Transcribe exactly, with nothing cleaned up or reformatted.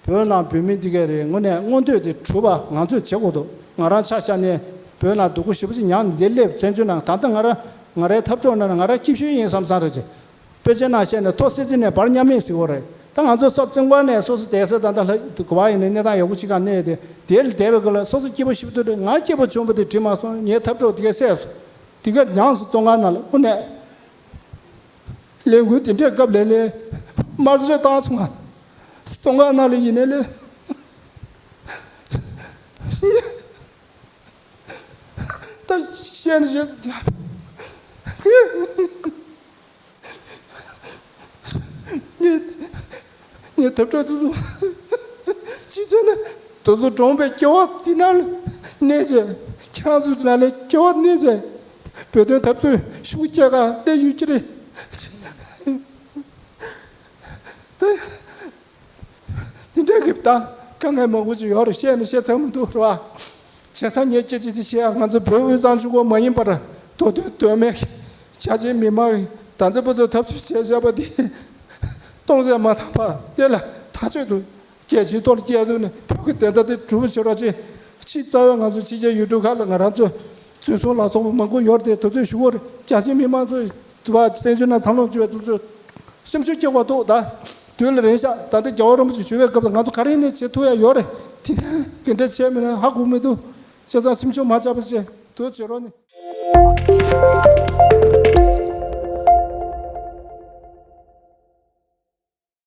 བོད་ནང་བོད་མི་འདི་གས་རེད། དངོས་གནས་མངོན་འདོད་དེ་གྲུབ་པ་ང་ཚོས་བྱེད་དགོས་འདུག་ང་རང་ཆ་བཞག་ནས་བོད་ནང་སྡུག་པོ་ཞེ་པོ་ཅིག་མྱངས་ནས་འདིར་སླེབས། བཙན་བྱོལ་ནང་ད་ལྟ་ང་རང་ང་རའི་འཐབ་གྲོགས་ནང་ང་རང་སྐྱིད་ཤོས་ཡིན་བསམ་བསམ་རེད་ཅེ། དཔེ་ཆའི་ནང་བཤད་ནས་ཐོག་སེ་ཚེ་ནས་བར་མཉམ་མེད་ཟེར་བ་རེད། ད་ང་ཚོ་ས་བཙོན་ཁང་ནས་སོ་སོ་བསྡད་ས་ད་ལྟ་ལྷ་གོ་བ་ཡིན་ནའི་གནས་སྟངས་ཡག་པོ་ཅིག་ག་གནས་ཏེ་དེར་བསྡད་པའི་སྐབས་ལ་སོ་སོ་སྐྱིད་པོ་ཞེ་པོ་འདུག་རེད། ང་སྐྱིད་པོ་བྱུང་བ་དེ་དྲི་མ་སོང་། ངའི་འཐབ་གྲོགས་དེ་གས་བསད་སོང་། དེ་གར་མྱངས་སོང་བཙོན་ཁང་ནང་ལ། དངོས་གནས་ལས་འགུལ་དེ་འདྲའི་སྐབས་ལས་ལས་དམར་གསོད་བཏང་སོང་ང་། བཙོན་ཁང་ནང་ལ་ཡིན་ནའི་ལས། ད་བཤད་ནས་བཤད། ངས་ངས་འཐབ་གྲོགས་དེ་ཚོ་ཅི་བྱས་ན་དེ་ཚོ་གྲོངས་པའི་སྐྱེ་བ་དེ་ནང་ལ་གནས་བྱས། ཁྱེད་རང་ཚོའི་ནང་ལ་སྐྱེ་བ་གནས་བྱས། བོད་དོན་འཐབ་རྩོད་ཤུགས་རྒྱག་ག་སླེབས་ཡོད་ཀྱི་རེད། ད། དེ་འདྲ་གི་ད་དཀའ་ངལ་མང་པོ་ཅིག་ཡོད་རེད། བཤད་ནས་བཤད་ཚར་མི་འདུག་རེད་བ། བྱས་ཙང་ངས་སྐད་ཆ་ཅིག་བཤད་ཡ། ང་ཚོ་བོད་དབུས་གཙང་ཆུ་འགོ་མ་ཡིན་པར་མདོ་སྟོད་མདོ་སྨད་བྱ་བྱེད་མི་མང་གི་ད་ལྟ་བར་དུ་འཐབ་རྩོད་བྱས་བཞག་པ་འདི་སྟོང་ཟད་མ་བཏང་བར་དེ་ལ་ཐག་གཅོད་དུ་རྒྱལ་སྤྱིའི་ཐོག་ལ་སྐྱེལ་ཐུབ་ནས་བོད་ཀྱི་བདེན་མཐའ་དེ་སྒྲུབ་བྱེད་རོགས་བྱེད། ཕྱི་རྩ་བའི་ང་ཚོ་ཕྱི་རྒྱལ་ཡུལ་གྲུ་ཁག་ལ་ང་རང་ཚོ་འཛིན་བཟུང་ལ་སོགས་པ་མང་པོ་ཡོད་རེད་དེ། དེ་ཚོའི་གཞུག་གུ་རྒྱལ་སྤྱིའི་མི་མང་ཚོས་དུ་བ་བཙན་བྱོལ་ནང་འཚར་ལོངས་བྱུང་བའི་དུས་ཚོད་སེམས་ཤུགས་སྐྱེ་བ་འདུག་ད་དུས་ལ་རན་ཤག་ད་ལྟ་རྒྱལ་བ་རིན་པོ་ཆེ་བཞུགས་པའི་སྐབས་ལ་ང་ཚོ་ག་རེ་ནས་བྱེད་ཐུབ་ཡ་ཡོད་རེད། དེ་ནས་དེ་འདྲ་བྱས་མེད་ན་ཧ་གོ་མི་འདུག་བྱས་ཙང་སེམས་ཤུགས་མ་ཆག་པ་བྱས་དུ་བྱེད་རོགས་ནི།